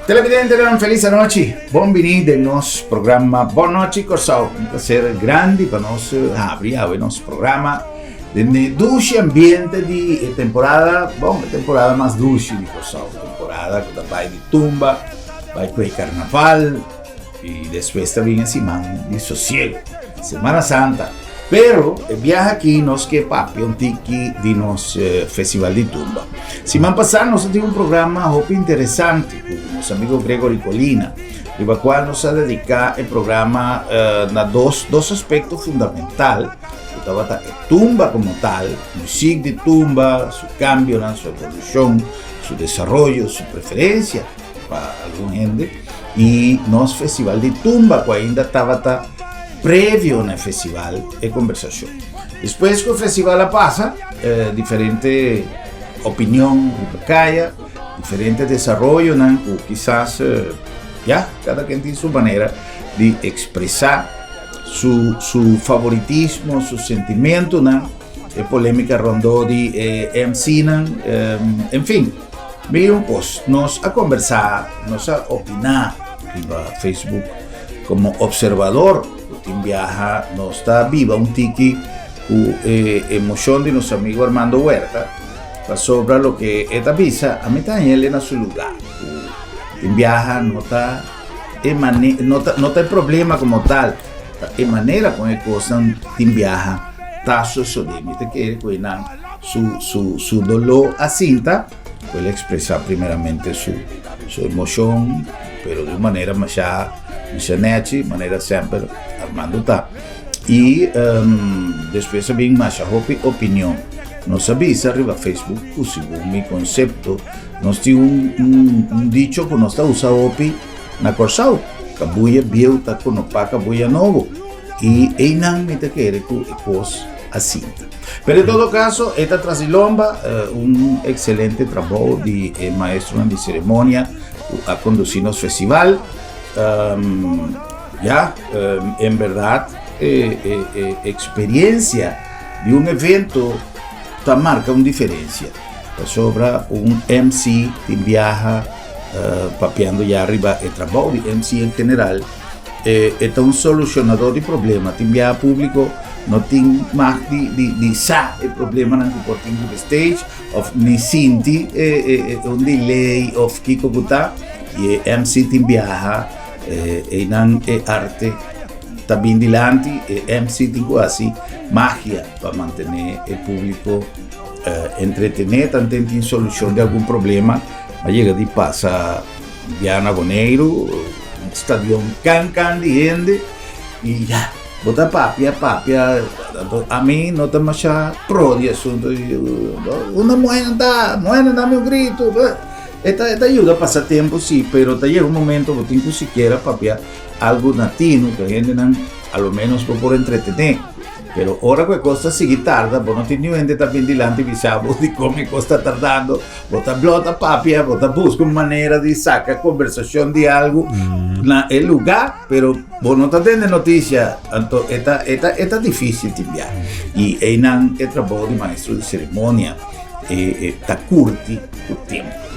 Televidentenan felis anochi. Bon bini den nos programa Bon Nochi Kòrsou. Un plaser grandi pa nos habri awe nos programa den e dushi ambiente di e temporada, bon, e temporada mas dushi di Kòrsou. Temporada ku ta bai di tumba, bai ku e karnaval i despues ta bin e siman di sosiego, Semana Santa. Pero e biaha aki nos ke papia un tiki di nos Festival di Tumba. Siman pasá nos a tin un programa hopi interesante ku nos amigo Gregory Colina, riba kual nos a dediká e programa na dos dos aspekto fundamental, ku tabata e tumba komo tal, musik di tumba, su kambionan, su evolushon, su desaroyo, su preferensia pa algun hende, i nos Festival di Tumba ku ainda tabata previo na e festival e kombersashon. Despues ku e festival a pasa, diferente opinion riba kaya, diferente desaroyonan ku kisas ya kada ken tin su manera di ekspresá su su favoritismo, su sentimentonan, e polémika rondó di e MC-nan, en fin. Mira un kos, nos a kombersá, nos a opiná riba Facebook komo opservador ku tin biaha nos ta biba un tiki ku e emoshon di nos amigo Armando Huerta pasobra loke e ta bisa a mi ta haña el na su lugá ku tin biaha no ta e mane no ta no ta e problema komo tal ta e manera kon e kosnan tin biaha ta sosodé mi ta kere ku einan su su su doló a sinta ku el ekspresá primeramente su su emoshon pero di un manera masha masha nèchi manera semper Armando ta i despues a bin masha hopi opinion nos a bisa riba Facebook ku segun mi konsepto nos tin un un un dicho ku nos ta usa hopi na Kòrsou kabuya bieu ta konopá kabuya nobo i einan mi ta kere ku e kos a sinta. Pero en todo caso, e ta tras di lomba, un excelente trabou di e maestronan di ceremonia cu a conduci nos festival. Ya, en berdad e e experiencia di un evento ta marca un diferencia. Pasobra un MC tin biaha papiando ya riba e trabou di MC en general, E ta un solucionador di problema. Tin biaha publico no tin mag di di di sa e problemanan cu por tin riba stage of ni sinti e e un delay of kico cu ta. Y e MC tin biaha eynan e arte ta bin dilanti. E MC tin cu haci magia pa mantene e publico entretene. Tanten tin solucion di algun problema a yega di pasa. Bia na Boneiru, un stadion kan kan di hende i ya, bo ta papia papia, ami no ta masha pro di asunto di unda muhénan ta, muhénan dami un gritu, e ta e ta yuda pasa tempu si, pero ta yega un momento bo tin ku sikiera papia algu na tinu ku e hendenan a lo menos bo por entretené. Pero ora ku e kos ta sigui tarda, bo no tin niun hende ta bin dilanti bisa bo dikon e kos ta tardando. Bo ta blota papia, bo ta buska un manera di saka kombersashon di algu na e lugá, pero bo no ta tende notisia. Anto e ta e ta e ta difísil tin bia. I einan e trabou di maestro di seremonia e e ta kurti ku tempu.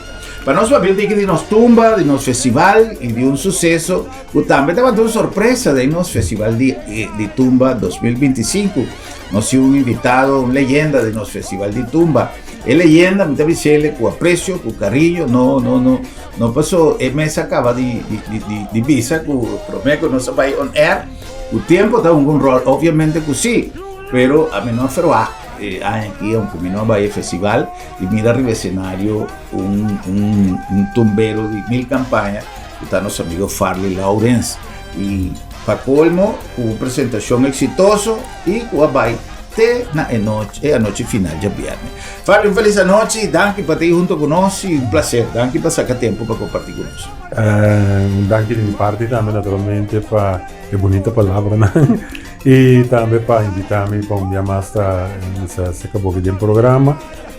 Pa nos papia tiki di nos tumba, di nos festival i di un suseso Ku tambe tabata un sorpresa den nos Festival di di Tumba 2025. Nos tin un invitado, un leyenda di nos Festival di Tumba. E leyenda mi ta bis'ele ku aprecio, ku cariño, no no no no paso e mes a kaba di di di di di bisa ku prome ku nos a bai on air, ku tempo ta hunga un rol, obviamente ku si, pero ami no a ferwagt e aña aki aunke mi no a bai e festival di mira riba escenario un un un tumbero di mil campaña. Ku ta nos amigo Farley Laurens. I pa kolmo ku un presentashon eksitoso i ku a bai te na e nochi e anochi final djabièrnè. Farley un felis anochi, danki pa ta ei hunto ku nos i un plaser. Danki pa saka tempu pa kompartí ku nos. Un danki di mi parti tambe naturalmente pa e bunita palabranan i tambe pa invitá mi pa un dia mas ta bisa seka boki den programa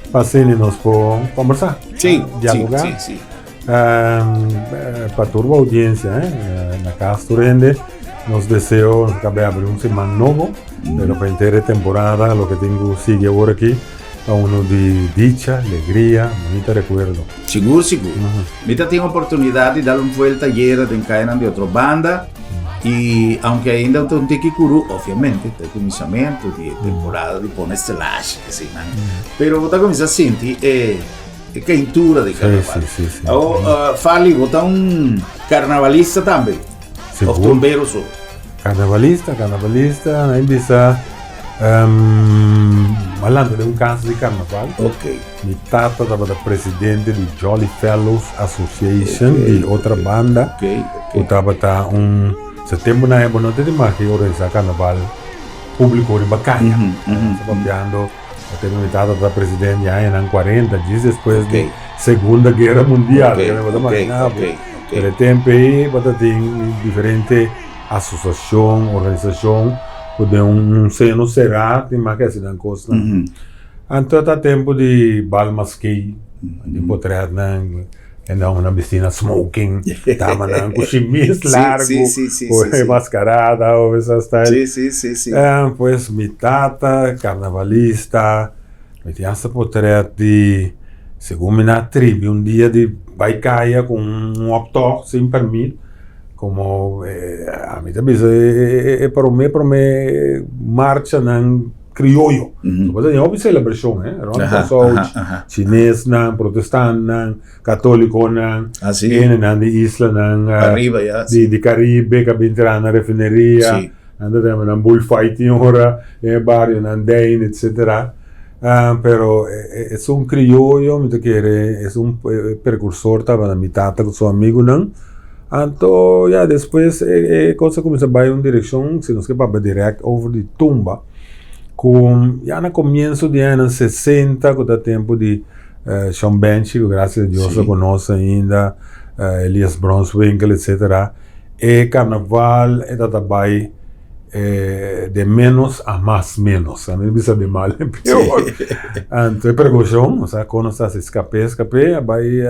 pa asina nos por kombersá, dialogá. Pa tur bo audiencia na cas tur hende nos deseo ta bay abri un siman nobo pero pa henter e temporada loke tin cu sigui awor aki. Ta uno di dicha, alegria, bunita recuerdo. Sigur, sigur. Mi ta tin oportunidad di dal un vuelta ayera den cayanan di Otrobanda y aunke ainda ta un tiki curu, obviamente ta e cuminsamento di e temporada di pone stelashi asina, pero bo ta cuminsa sinti e e caintura di carnaval. Sí, sí, sí. Awo, Farley, bo ta un carnavalista tambe? Sigur. Of tumbero so? Carnavalista, carnavalista, nan bisa a lanta den un cas di carnaval. Ok. Mi tata tabata presidente di Jolly Fellows Association Ok, di otra ok. banda. Ok, ok. Cu tabata un, se temponan ey bo no ta di maki organisa carnaval publico riba caya. Esta papiando e tempo mi tata tabata presidente di añanan cuarenta, djis despues di Ok. Segunda Guera Mundial. Ok, Bo ta ok, imagina bo. ok, ok. Pero e tempo ey bo ta tin diferente asosiashon, organisashon ku den un seno será tin mas ke hasi nan kosnan. Anto ta tempu di bal maskey, di potretnan, hende hombernan bisti na smoking, damanan ku shimis largu, ku e maskarada of esa style. Pues mi tata karnavalista, mi tin hasta potret di segun mi na tribi un dia di bai kaya ku un optòg sin pèrmit. Como ami ta bisa e prome prome marchanan crioyo. So bo ta tin hopi celebracion eh, rond Kòrsou, chinesnan, protestantnan, catoliconan, hendenan di islanan di Caribe ka bin traha na refineria, nan ta tene nan bullfighting ora den e barionan Dein etcetera. Pero esun crioyo mi ta kere esun precursor tabata mi tata cu su amigunan. Anto ya despues e kos a kuminsá bai un direkshon si nos ke papia dirèkt over di tumba ku ya na komienso di añanan sesenta ku ta tempu di Shon Benchi ku grasia di Dios ta ku nos ainda Elias Bronswinkel etsetera e karnaval e tabata bai de menos a mas menos ami no bisa de mal en peor anto e prekoushon osea kon nos ta hasi skap'é skap'é a bai.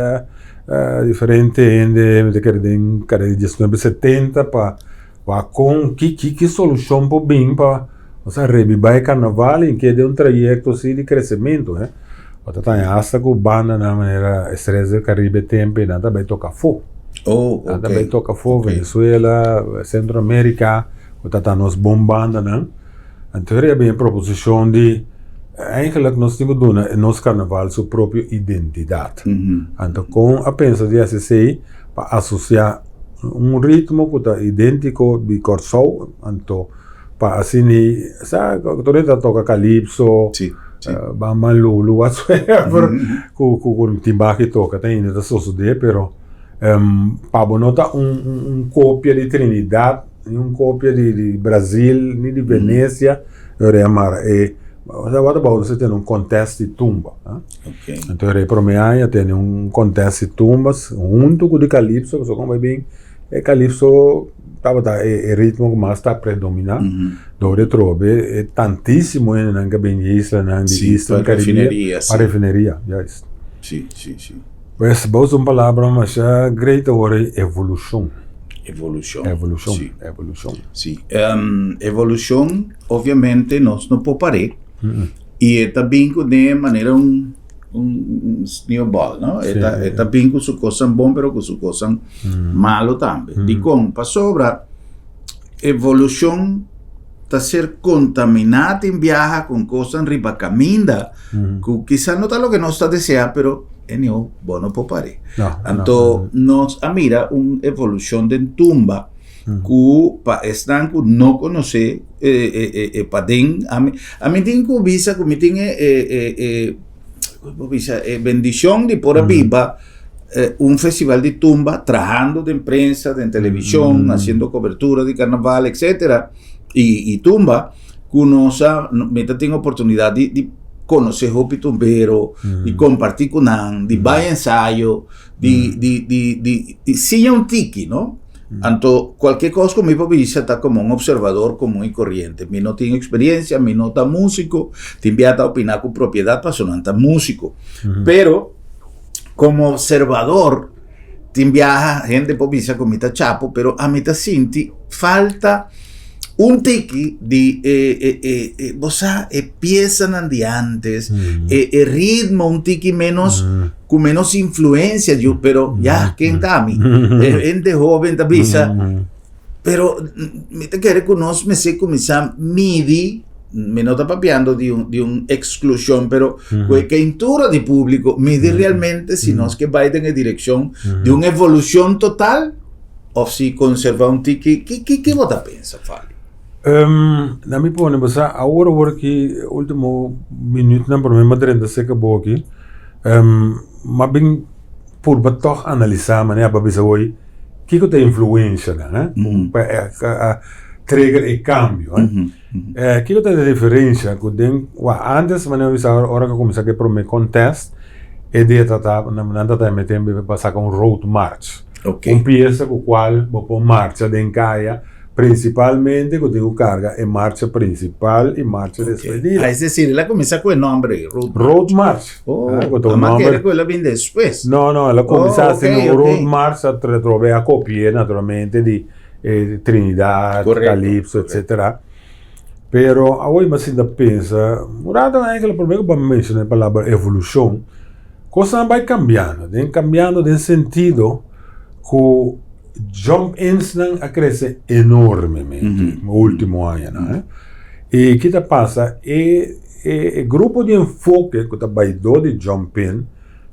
Diferente hende mi ta kere den kada di diesnuebe setenta pa wak kon ki ki ki solushon por bin pa nos a rebiba e karnaval i keda un trayekto asi di kresementu eh. Bo ta taña asta ku bandanan manera Estrellas del Caribe tempu ei nan ta bai toka afó. Nan ta bai toka afó Venezuela, Centro America ku ta ta nos bon bandanan. Anto a bin e proposishon di eigenlijk nos tin ku duna e nos karnaval su propio identidat. Anto kon a pensa di hasi esei pa asosiá un ritmo ku ta idéntiko di Kòrsou anto pa asina sa tur hende ta toka kalipso, bamban lulu whatsoever ku ku timba ki toka ta ainda ta sosodé pero pa bo no ta un kopia di Trinidad. Ni un copia di di Brasil ni di Venecia yo rei a mara e osea what about nos a tene un contest di tumba anto e rei prome aña a tene un contest di tumbas hunto cu di calypso pasobra como bai bin e calypso tabata e ritmo cu mas ta predomina dor e trobe e tantisimo hendenan cu a bin di islanan di Eastern Caribbean pa refineria juist. Pues bo usa un palabra masha great awor ei, evolushon. Evolushon. Evolushon, Sí. evolushon. Sí. Evolushon, obviamente nos no por par'é. I e ta bin kuné manera un un sneeuwbal, no? E ta e ta bin ku su kosnan bon pero ku su kosnan malo tambe. Dikon? Pasobra evolushon ta ser kontaminá tin biaha ku kosnan riba kaminda ku kisas no ta loke nos ta deseá pero anyhow bo no por par'é. Anto nos a mira un evolushon den tumba ku pa esnan ku no konosé e paden ami ami tin ku bisa ku mi tin e e bo bisa e bendishon di por a biba un festival di tumba trahando den prensa, den televishon, hasiendo kobertura di karnaval etcetera i tumba ku nos a mi ta tin oportunidat di di konosé hopi tumbero, di kompartí ku nan, di bai ensayo, di di di di di siña un tiki no. Anto kualke kos ku mi por bisa ta komo un opservador komun i koriente. Mi no tin eksperensia, mi no ta músiko, tin bia ta opiná ku propiedat pasobra nan ta músiko. Pero Como observador, tin biaha hende por bisa cu mi ta chapo, pero ami ta sinti falta. Un tiki di e e e e bo sa e piesanan di antes, e e ritmo un tiki menos ku menos influencia yu, pero ya ken ta ami? E hende hoben ta bisa, pero mi ta kere ku nos mester kuminsá midi, mi no ta papiando di un di un eksklushon, pero ku e keintura di públiko midi realmente si nos ke bai den e direkshon di un evolushon total. Of si conserva un tiki, ki ki ki bo ta pensa, Fali? Um, na mi pone, bo sa, awor awor ki ultimo minuutnan prome mi a drenta seka bo aki, um, m'a bin purba tog analisa manera bo a bisa hoy, kiko ta e influencianan, eh, ku pa a trigger e cambio, eh. Eh, kiko ta e diferencia ku den, wak, antes manera bo bisa ora ku a kuminsa ku e prome contest, e dia ta ta, nan ta ta mete pa saka un road march. Okay. Un pieza ku kual bo por marcha den kaya, prinsipalmente ku tin ku karga e marcha prinsipal i marcha Okay. despedida. Ah, es decir, el a kuminsá ku e nomber ei, Road March. Road March. Oh, Ah, ku ta un ama nomber. kere ku el a bin despues. No, no, el a kuminsá Oh, asina okay, un okay. Road March, a trobe a kopi'é naturalmente di eh, Trinidad, Correcto, Calypso, correcto. etcetera. Pero awor mi a sinta pensa, un rato eigenlijk promé ku bo a menshoná e palabra evolushon, Kosnan bai kambiando, den kambiando den sentido ku jump-insnan a krese enormemente ultimo añanan. I ki ta pasa? E e grupo di enfoke ku ta bai dor di jump-in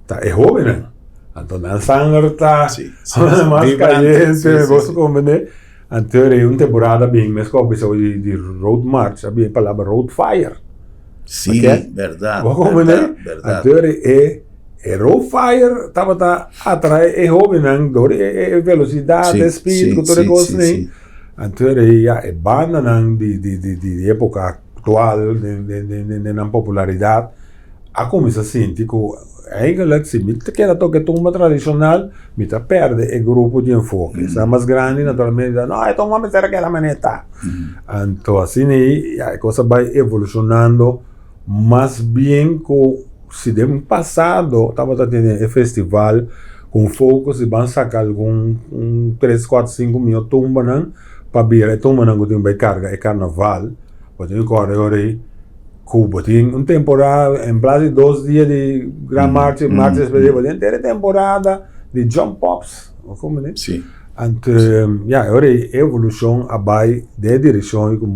ta e hóbennan. Anto nan sanger ta mas kayente, bo ta komprende? Anto e un temporada bin mes ku a bisa di road march a bin e palabra road fire. Sí, berdad. Bo comprende? Anto e e road fire tabata atrae e hobennan dor e e velocidad, e speed ku tur e kosnan ei. Anto ya e bandanan di di di di epoca aktual den den den nan popularidat a kuminsá sinti ku Eigenlijk si mi ta keda toka e tumba tradishonal mi ta pèrdè e grupo di enfoke. Esnan mas grandi naturalmente ta no e tumba mester a keda manera e ta. Anto asina ei ya e kos a bai evolushonando mas bien ku si den pasado tabata tene e festival ku un focus di ban saka algun un tres kuater sinku mihó tumbanan pa bira e tumbanan ku tin bai karga e karnaval bo tin kòrda e ora ei. Ku bo tin un temporada en plas di dos dia di gran marcha i marcha despedida bo tin henter e temporada di jump ups bo comprende? Si. Anto ya e ora ei e evolushon a bai den e direkshon ku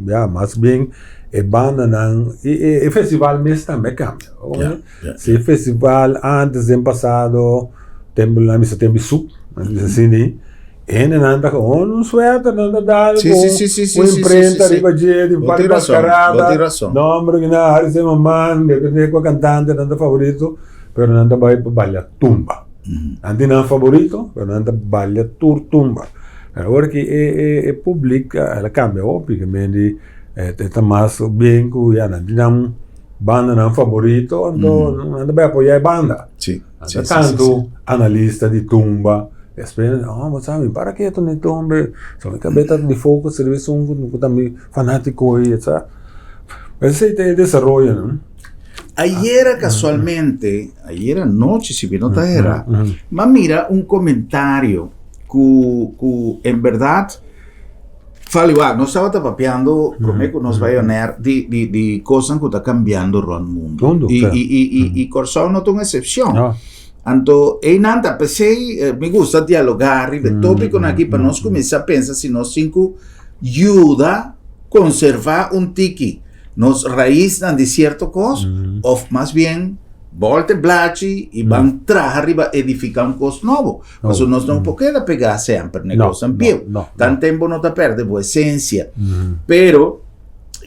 ya mas bien e bandanan i e festival mes tambe a kambia bo comprende? Si e festival antes den pasado tempu nan bisa tempu di sup nan bisa asina. Hendenan ta gewoon un suèter nan ta dal Sí, ku sí, sí, sí, sí, un sí, sí, imprenta sí, sí. riba dje di un Bo par di tin rason, bo maskarada. tin rason. Nomber ku nan Harry Zimmerman, depende kua kantante nan ta favorito, pero nan ta bai pa balia tumba. Nan tin nan favorito, pero nan ta balia tur tumba. Pero awor ki e e e publik el a kambia hopi, ke men di e ta mas bien ku ya nan tin nan bandanan favorito, anto nan ta bai apoya e banda. Sí. Ata tantu analista di tumba despues oh bo sa mi para ketu na e tumba so mi kabes ta di focus riba esun ku ta mi fanatiko ei sa esei ta e desaroyo no. Ayera casualmente, ayera nochi si mi no ta era, m'a mira un comentario cu cu en berdad Fali wak, nos tabata papiando prome ku nos bai on air di di di kosnan ku ta kambiando rònt mundu. Mundu, I sí. i i i i Kòrsou no ta un eksepshon. No. Anto einan ta p'esei mi gusta dialogá riba e tópikonan aki pa nos kuminsá pensa si nos tin ku yuda konservá un tiki nos raisnan di sierto kos òf mas bien bòlta e blachi i ban traha riba edifiká un kos nobo. Pasobra nos no por keda pegá semper na e kosnan bieu. Tan tempu no ta pèrdè bo esensia. Pero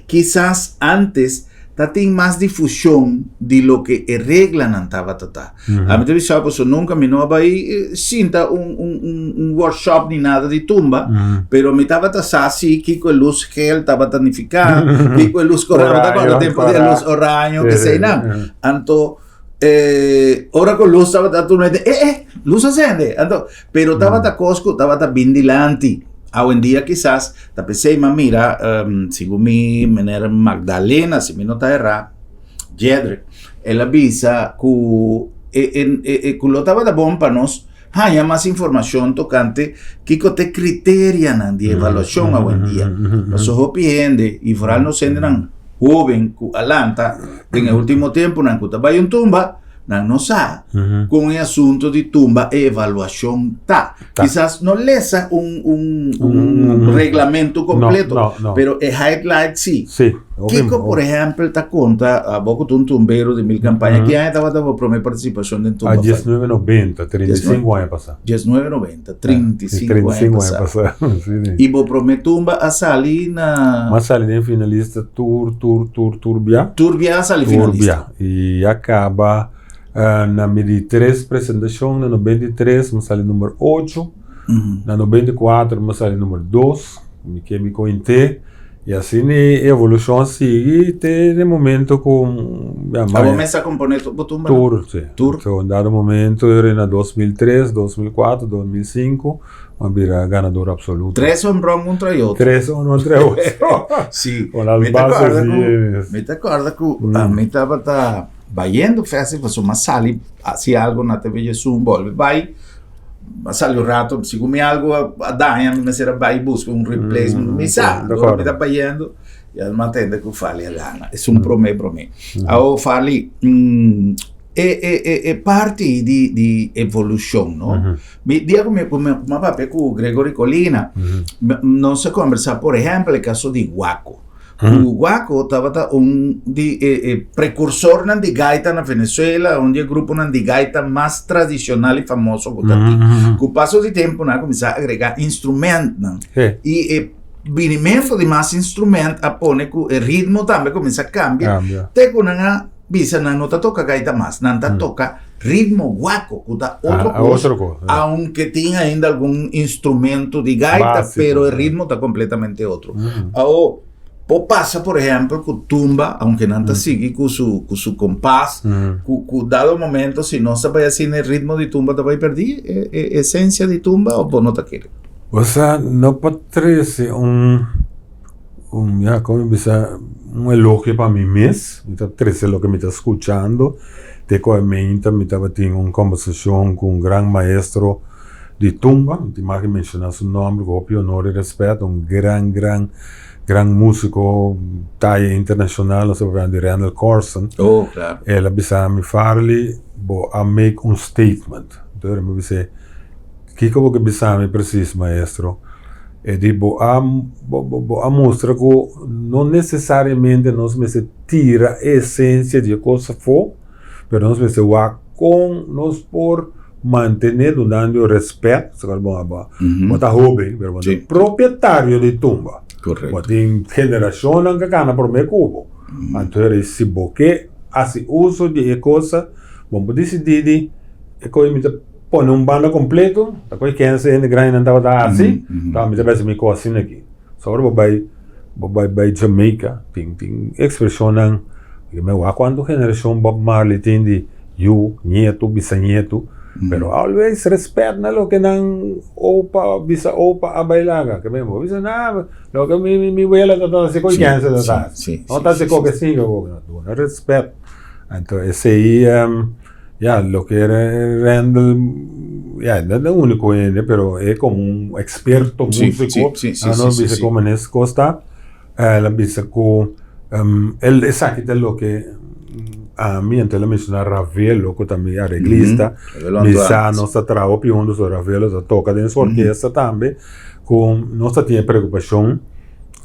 kisas antes ta tin mas difushon di loke e reglanan tabata ta. Ami ta bisa pasobra nunka mi no a bai sinta un un un un workshop ni nada di tumba, pero mi tabata sa si kiko e lus gel tabata nifiká, kiko e lus kòrá, bo ta kòrda tempu di e lus oraño, keseinan. Anto Eh, ora ku luz tabata tur mente, eh, eh, luz a sende. Anto, pero tabata kos ku tabata bin dilanti. Awendia kisas ta p'esei m'a mira, um, segun mi meneer Magdalena, si mi no ta erá, Jedrick, el a bisa ku e, e, e, e ku lo tabata bon pa nos. haña mas informashon tokante kiko ta e kriterianan di evaluashon awendia. Pasobra hopi hende, i foral nos hendenan hóben ku a lanta den e último tempunan ku ta bai un tumba, nan no sa kon e asunto di tumba e evaluashon ta. Kisas no lesa un un un reglamento completo, No, no, no. pero e highlight sí. Sí. Kiko, por ehempel, ta konta abo ku ta un tumbero di mil kampaña? Ki aña tabata bo promé partisipashon den A tumba? 1990, 35 aña pasá. 1990, 35 aña 35 aña pasá. pasá. Sí, sí. I bo promé tumba a sali na. M'a sali den finalista tur, tur, tur, tur bia. Tur bia a sali Tur finalista. bia. I a kaba Na mi di tres presentashon na 93 mi sali number ocho, na 94 mi sali number dos, mi ke mi koint'é i asina e evolushon a sigui te den momento ku ya Abo mes a komponé bo tumba nan? Tur, si. Tur? So un dado momento era na 2003, 2004, 2005 mi a bira ganador absoluto. Tres hombron un trae otro. Tres hombron un trae otro. Si. Con las Mi ta bases kòrda ku, bien. mi ta kòrda ku ami tabata. Bayendo festival pasobra m'a sali hasi algo na TV Jesun bolbe bai m'a sali un rato si ku mi algo a daña mi mester a bai buska un replacement mi sa ora mi ta bayendo ya m'a tende ku Farley a gana esun prome prome awo Farley e e e parti di di evolushon no mi dia ku mi ku mi a papia ku Gregory Colina nos a kombersa por ehempel e kaso di Guaco. Ku Guaco tabata un di e e prekursornan di gaita na Venezuela, un di e gruponan di gaita mas tradishonal i famoso ku ta tin. Ku paso di tempu nan a kuminsá agregá instrumentnan i e binimentu di mas instrument a pone ku e ritmo tambe kuminsá kambia te ku nan a bisa nan no ta toka gaita mas, nan ta toka ritmo guaco ku ta otro kos, aunke tin ainda algun instrumento di gaita, pero e ritmo ta completamente otro. Awo, por pasa por ehempel ku tumba, aunke nan ta sigui ku su ku su kompas, ku ku dado momento si nos ta bai asina e ritmo di tumba ta bai perdí e e esencia di tumba o bo no ta kere? Osea, no pa trese un un ya como bisa un elogio pa mi mes, mi ta trese loke mi ta skuchando, te ku meinta mi tabatin un kombersashon ku un gran maestro di tumba, mi tin mag di menshoná su nòmber ku hopi honor i rèspèt, un gran gran gran músiko taya internashonal, nos ta papia di Randal Corsen. Oh, claro. El a bisa mi, Farley, bo a make un statement. Entonces mi bis'é, Kiko bo ke bisa mi presis, maestro? E di, Bo a bo a mustra ku no nesesariamente nos mester tira e esensia di e kos afó, pero nos mester wak kon nos por mantené dunando rèspèt, bo bo ta hóben, pero bo ta propietario di tumba. Bo tin generashonnan ku a kana promé ku bo. Anto si bo ke hasi uso di e kosa, bo por disidí di e kos mi ta pone un banda completo, ta koe kense hende grandinan tabata hasi, ta mi ta besi mi kos asina aki. So ora bo bai, bo bai bai Jamaica, tin tin expresionnan, mi wak cuanto generacion Bob Marley tin di yu, nieto, bisanieto, pero always respet na loke nan opa, bisa opa a bai laga. Ke men bo bisa na, loke mi mi wela ta hasi koe kense ta hasi. No ta hasi koke sin, duna respet. Anto esei. Ya, loke Randall, ya, no ta único hende, pero e como un experto músico, a nos bisa como nes cos ta, el a bisa cu el esaki ta loke ami, anto el a menciona Ravelo cu ta mi areglista, mi sa nos ta traha hopi hunto, so Ravelo ta toca den su orkesta tambe, cu nos ta tin e preocupacion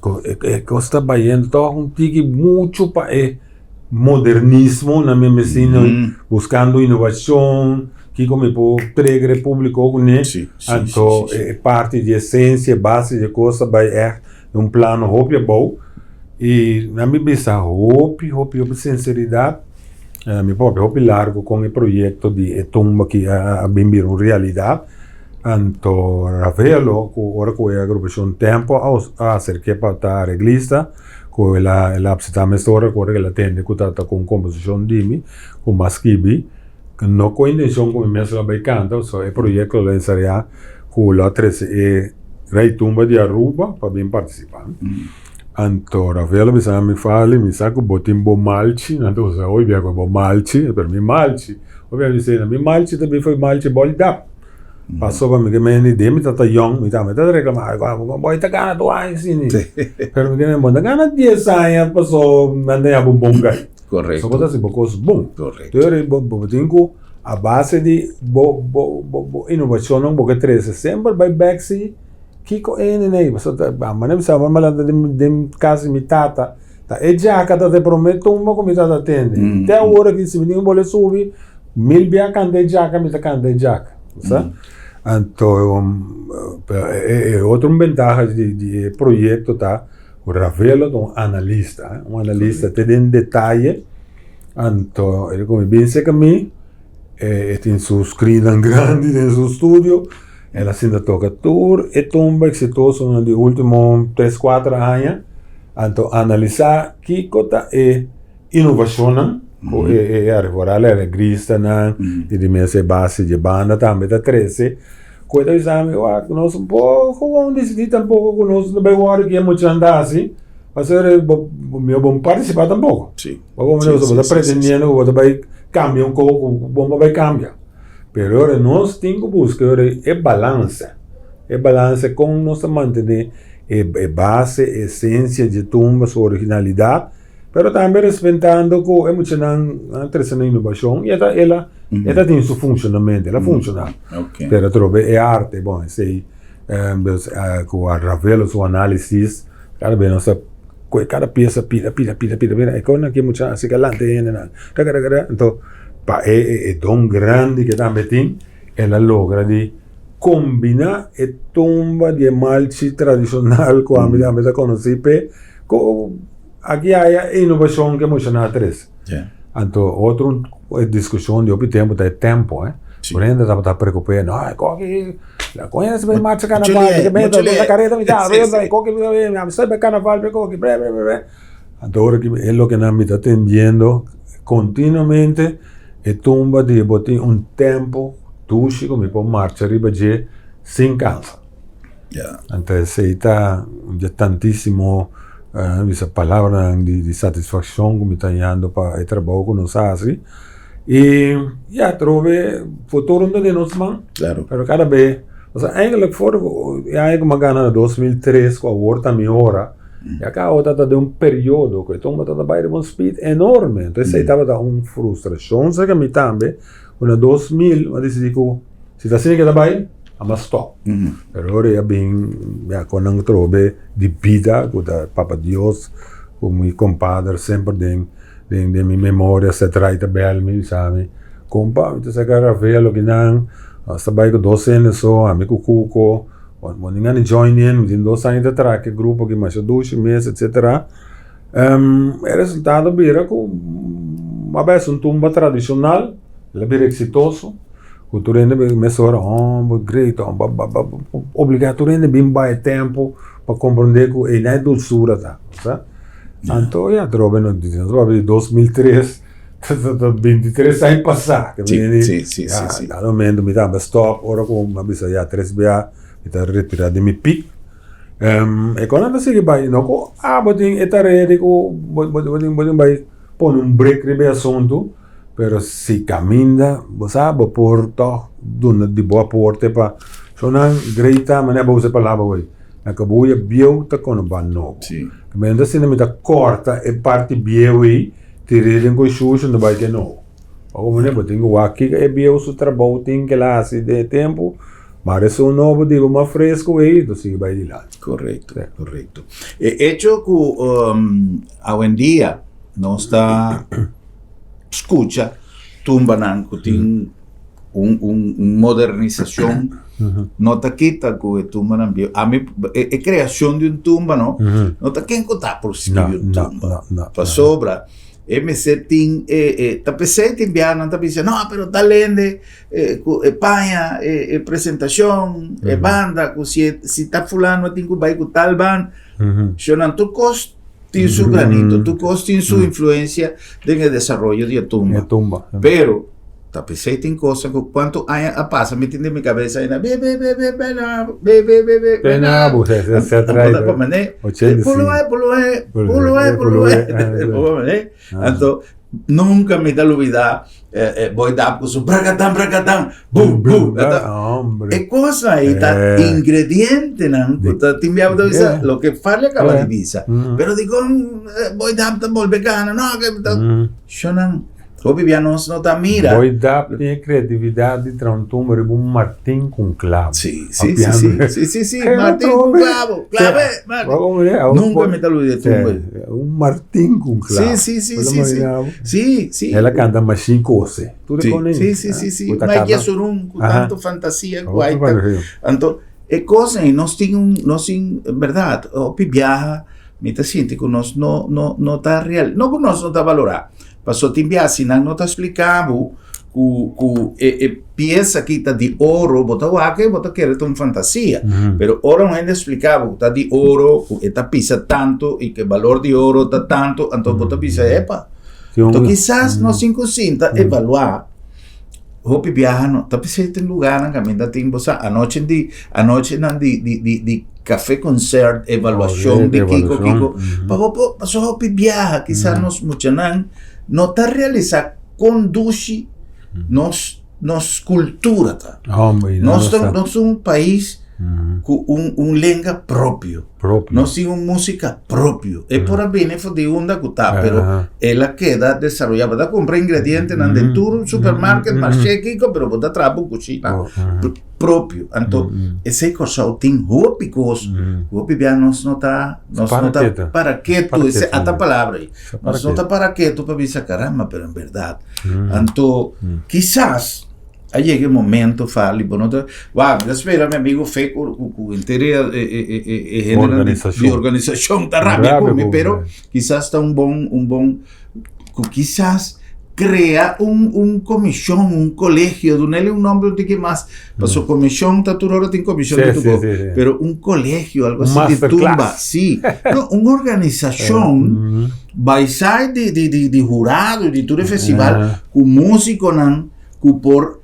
cu e cos ta bayendo toch un tiki mucho pa e. Modernismo na mi mesina buscando innovacion, kico mi por trega e publico cune, anto e parti di esencia, e base di e cos ta bay echt den un plano hopi abou y na mi bisa hopi hopi hopi sinceridad mi papia hopi largo con e proyecto di e tumba aki a bin bira un realidad, anto Ravelo cu ora cu e agrupacion Tempo a acerke pa ta areglista. Ku el a el a apsitá mesora ku ora ku el a tende ku ta ta ku un komposishon di mi ku mi a skibi no ku intenshon ku mi mes lo a bai kanta pasobra e proyekto lo a ensayá ku lo a trese e Rei Tumba di Aruba pa bin partisipá. Anto Rafael a bisa mi Farley mi sa ku bo tin bo malchi nan ta usa hoy bia ku bo malchi pero mi malchi hoy bia mi bisa mi malchi ta bin for malchi bòldap. Pasobra mi ke mende den mi tata yòn, mi tambe ta reklamá, bo ta gana tur aña asina. Pero mi ke mende bo no ta gana dies aña paso nan ta yama bo bon gai. Korekto. So bo ta hasi bo kos bon. Korekto. Tur bo bo tin ku a base di bo bo bo inovashonnan bo ke trese semper bai bèk si kiko e hende nei. Pasobra ta manera mi sa mi a lanta den kas di mi tata ta e djaka ta e promé tumba ku mi tata tende. Te awor aki si mi tin ku bole subi mil bia kanta e djaka mi ta kanta e djaka. Bo sa? Anto e otro bentaha di e proyekto ta. Ravelo ta un analista, un analista te den detaye, anto e komo bin serka mi, e tin su screennan grandi den su studio, el a sinta toka tur e tumba eksitosonan di ultimo tres kuater aña, anto analisa kiko ta e inovashonnan ku e foral e alegristanan i di mes e base di e banda tambe ta trese. Ku e ta bisa mi, wak, nos no por gewoon disidí tampoko ku nos no bai wòrdu ku e muchanan ta hasi, pasobra bo mi bo no partisipá tampoko. Sí. Bo bo bo ta pretendiendo ku bo ta bai kambia un kos ku bo no bai kambia. Pero ora nos tin ku buska ora e balansa, e balansa kon nos ta mantené e base, e esensia dje tumba, su originalidat. Pero tambe respetando ku e muchanan a trese na inovashon i e ta el a e ta tin su funshonamento, el a funshoná. Pero atrobe e arte, bon esei dus ku a Ravelo su análisis kada bes nos ta kohe kada piesa pida pida pida pida pida e kon aki e muchanan a sigui a lanta e hendenan takatakatak anto pa e e don grandi ke tambe tin el a logra di kombiná e tumba di e malchi tradishonal ku ami tambe ta konosí p'e ku Aki haya e inovashon ke moshoná atres. Anto otro diskushon di hopi tempu ta e tempo eh. Por hende tabata preokup'é, no e koki la koña ta bai marcha karnaval ke meta ta kareta mi ta e koki mi sa bai karnaval pe koki bre bre bre. Anto ora ki e loke nan mi ta tendiendo kontinuamente e tumba di bo tin un tempo dushi ku mi por marcha riba dje sin kansa. Anto esei ta dje tantísimo bisa palabranan di satisfakshon ku mi ta hañando pa e trabou ku nos a hasi. I ya atrobe futuro no ta den nos man, pero kada be, osea eigenlik for e aña ku mi a gana na 2003 ku awor ta mi ora, ya ku awor ta den un periodo ku e tumba ta bai riba un speed enorme. Anto esei tabata un frustrashon serka mi tambe ku na 2000 mi a disidí ku Si ta asina ke ta bai, a mas stop. Pero ora ya bin ya kon nan trobe di bida ku ta Papa Dios ku mi kompader semper den den den mi memoria set rai ta bel mi bisa mi, Kompa mi ta saka Ravelo kinan, nos ta bai ku dos hende so, ami ku Kuko, bo no ngani join in, mi tin dos aña ta traha ku e grupo aki masha dushi mes etcetera. E resultado bira ku a bes un tumba tradishonal, el a bira eksitoso. Ku tur hende bin mesora homber grita homber ba ba ba obliga tur hende bin bai e tempo pa komprende ku ei na e dulsura ta sa. Anto ya atrobe nos papia di 2003 ta 23 aña pasa ke mi ya dado momento mi tambe stop ora ku mi a bisa ya tres bia mi ta retira di mi pik e kos nan ta sigui bai no ku abo tin e tarea di ku bo bo tin bai pone un brek riba e asuntu. Pero si caminda bo sa bo por tog duna di bo aporte pa shownan greita manera bo usa e palabra hoy na kabuya bieu ta kono ban nobo. Mientras asina mi ta corta e parti bieu ei tir'é den con shushu no bai ke nobo. Ora manera bo tin ku wak kiko e bieu su trabou tin ke el a hasi den e tempu mara esun nobo di bo mas fresco ei ta sigui bai dilanti. Correcto, correcto. E hecho ku awendia nos ta. Skucha tumbanan ku tin un un modernisashon no ta kita ku e tumbanan bieu. Ami e kreashon di un tumba no no ta ken ku ta por skribi un tumba. Pasobra e mester tin e e ta p'esei tin biaha nan ta bisa no pero tal hende ku e paña e presentashon e banda ku si si ta fulano tin ku bai ku tal banda. Shownan tur kos tin su granito, tur kos tin su influencia den e desaroyo di e tumba. E tumba. Pero, ta p'esei tin cosa ku kuantu aña a pasa mi tin den mi kabesa ainda be be be be bena be be be be bena bo se se se trae. Abo ta mane, pulué pulué pulué pulué. Anto. Nunca mi ta lubida Boy Dap cu su bracatan bracatan bu bu. Hombre. E cosnan ey ta ingredientenan cu ta tin bia bo ta bisa loke Farley a caba di bisa. Pero dicon Boy Dap ta bolbe gana no ke ta shonan hopi bia nos no ta mira. Boy Dap tin e creatividad di traha un tumba riba un martin cu un clavo. Si si si si si si martin cu un clavo clave nunca mi ta lubida e tumba ey. Un martin cu un clavo. Si, si, si, si, si. Si, si. El a canta Mashin Cose. Tur e con Si, si, si, si. Ma e surun cu tanto fantasia cu hay ta. Anto, e cos ey nos tin un, nos tin, berdad, hopi biaha mi ta sinti cu nos no, no, no ta real, no cu nos no ta valora, paso tin biaha si nan no ta splica bo cu, cu e, e pieza aki ta di oro, bo ta wak e bo ta kere ta un fantasia. Pero ora un hende splica bo cu ta di oro, cu e ta pisa tanto y cu e balor di oro ta tanto, anto bo ta bisa, epa. Anto kisas nos tin cu sinta evalua hopi biaha no ta bisa tin lugarnan caminda tin bo sa anochi di anochinan di di di di cafe concert evaluacion di kico kico pa bo por pasobra hopi biaha kisas nos muchanan no ta realisa con dushi nos nos cultura ta. Nos ta nos ta un pais cu un un lenga propio. Nos tin un musica propio. E por a bini for di unda cu ta, pero el a keda desaroya. Bo ta cumpra ingredientenan den tur supermarket, marshe, kico, pero bo ta traha bo cushina propio. Anto esey Corsou tin hopi cos cu hopi bia nos no ta nos no ta para ketu. Esey ata palabra ey. Nos no ta para ketu pa bisa caramba, pero en berdad. Anto kisas a yega e momento Farley bo no ta wak mi ta spera mi amigo Fe ku ku ku henter e e e e e hendenan di di organisashon ta rabia ku mi pero kisas ta un bon un bon ku kisas krea un un komishon un kolegio dunele un nombre un tiki mas paso komishon ta tur ora tin komishon di tur kos pero un kolegio algo asi di tumba si no un organisashon Baisai di di di di hurado y di tur e festival cu musiconan cu por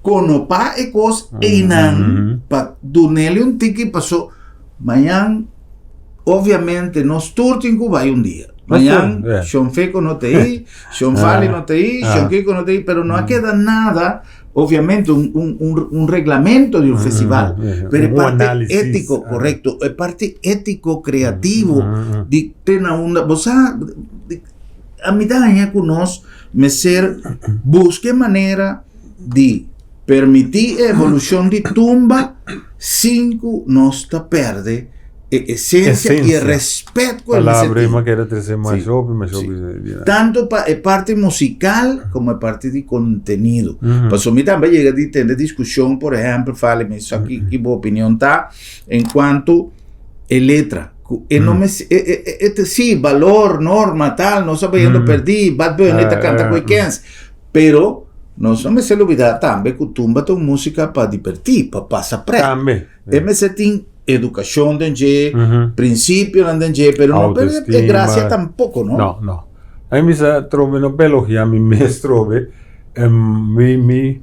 conopa e cos eynan pa dunele un tiki paso mañan obviamente nos tur tin cu bay un dia. Mañan Shon Feco no ta ey, Shon Fali no ta ey, Shon Kiko no ta ey, pero no a keda nada obviamente un un un un reglamento di un festival, pero e parte etico, correcto, e parte etico creativo di te na unda, bo sa, a mi ta haña cu nos mester busca e manera di permiti e evolucion di tumba sin cu nos ta perde e esencia y e respet cu e mester tin. Tanto pa e parti musical como e parti di contenido. Pasobra mi tambe a yega di tende discusion, por ehempel, Fali, mi sa ki ki bo opinion ta en cuanto e letra. Cu e no mester, e e e e si, balor, norma, tal, nos a bayendo perdi, Bad Bunny ta canta cu e kens. Pero nos no mester lubida tambe cu tumba ta un musica pa diverti, pa pasa pret. E mester tin educacion den dje, principionan den dje, pero no perde e gracia tampoco, no? No, no. A mi sa trobe no pa elogia mi mes trobe, mi mi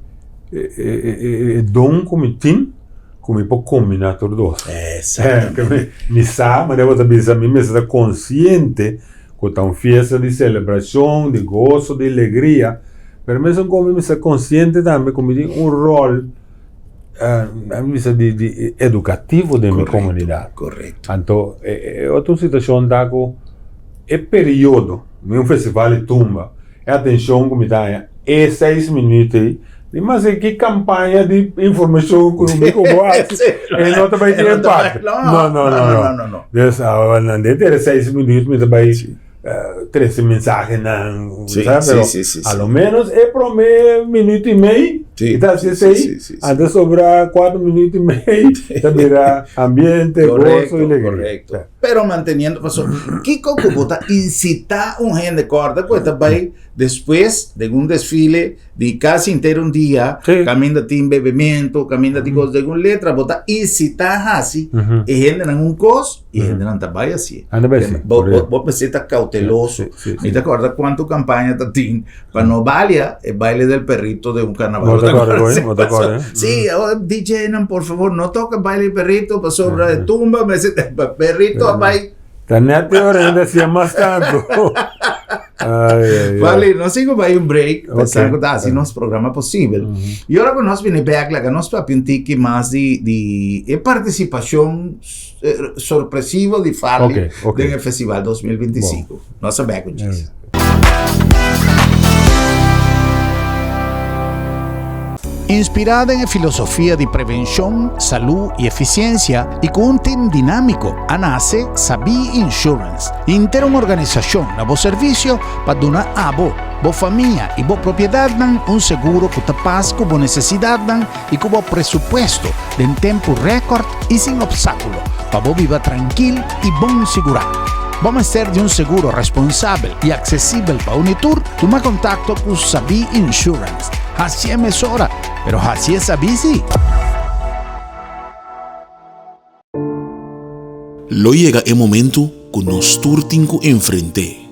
e don cu mi tin cu mi por combina tur dos. Exactamente. Mi sa, manera bo ta bisa, mi mester ta consciente cu ta un fiesta di celebracion, di gozo, di alegria, pero mesun como mi mester ta consciente tambe cu mi tin un rol a mi bisa di di edukativo den mi komunidat. Korekto. Anto e e otro situashon ta ku e periodo mi un festival di tumba e atenshon ku mi ta haña e seis minüt ei di mas e ki kampaña di informashon ku mi ku bo hasi e no ta bai tin impakto. No no no no. Dus nan den e seis minüt mi ta bai trese mensahenan, Sí, sabe? sí, Pero sí, sí, a sí. lo menos e prome minuto y mei, Sí, ta sí, haci sí, esei, sí, sí, sí. antes sobra cuatro minuto y mei, ta bira ambiente, gozo y Correcto, alegria. correcto. Sí. Pero manteniendo, paso, kiko ku bo ta incita un hende corda ku e ta bai despues den un desfile di casi entero un dia, Sí. caminda tin bebemento, caminda tin cos, den un letra bo ta incita haci e hendenan un cos I hendenan ta bai asi. Anda bai asi, Bo, bo, correcto. bo mester ta cauteloso. Sí, sí, sí. Mi ta acorda cuanto campaña ta tin pa no balia e baile del perrito de un carnaval. Bo ta Bo acorda, acorda? bo ta acorda, eh? Sí, oh, DJ nan, por favor, no toca baile del perrito pasobra e tumba, mester, perrito a bai. Ta net e ora hende hacía mas tanto. Ai, ai, ai. Vale, nos sigo bai un break, Ok. pensando ku ta hasi nos programa posibel. I ora ku nos bini bek, laga nos papia un tiki mas di, di e partisipashon eh, sorpresivo di Farley Ok, ok. den e festival 2025. Nos a bek un djis. Inspirá den e filosofia di prevenshon, salú i efisiensia i ku un tim dinámiko, a nase Sabí Insurance, henter un organisashon na bo servisio pa duna abo, bo famia i bo propiedatnan un seguro ku ta pas ku bo nesesidatnan i ku bo presupuesto den tempu rèkòrt i sin opstákulo pa bo biba trankil i bon sigurá. Bo mester di un seguro responsabel i aksesibel pa uni tur? Tuma kontakto ku Sabí Insurance. Hasié mesora, pero hasié sabí sí! Lo yega e momentu ku nos tur tin ku enfrent'é.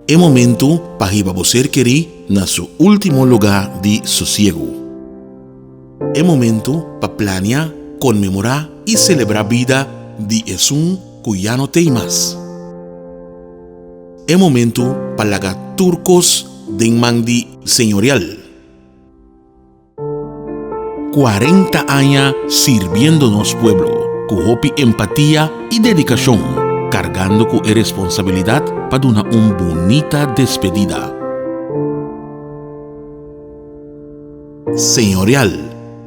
E momentu pa hiba bo ser kerí na su último lugá di sosiegu. E momentu pa plania, konmemorá i selebrá bida di esun ku ya no t'ei mas. E momentu pa laga tur kos den man di Señorial. 40 aña sirbiendo nos pueblo ku hopi empatia i dedikashon, kargando ku e responsabilidat pa duna un bunita despedida. Señorial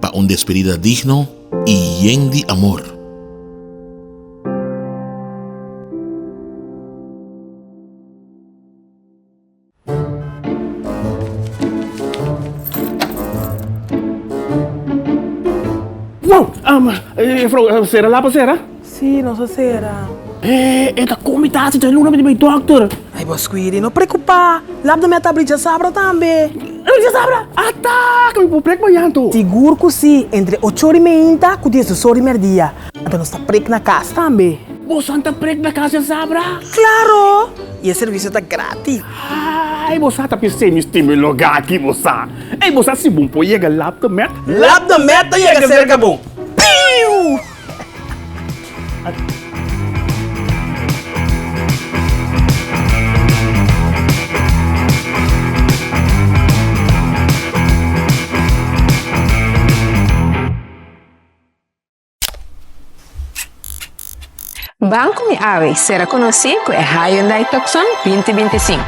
pa un despedida digno i yen di amor. Wow! Um, juffrouw, sera lapa sera? Sí, nos a sera. Eh, e ta komi tasi ta luna mi di bai dokter. Ai, bo Squiri, no preocupa. Lap de meta abri djasabra tambe. Abri djasabra? Ata, ku mi por prek mañan to. Sigur ku sí, entre ocho ora i meinta ku diesdos ora i merdia. Anto nos ta prek na kas tambe. Bosan ta prek na kas djasabra? Claro! I e servicio ta gratis. Ai, bo sa ta pis'é mi stima e lugá aki, bo sa. Ei, bo sa si bon por yega Lab de Met? Lab de Met ta yega serka bo. Piu! Ban ku mi awe sera konosí ku e Hyundai Tucson 2025.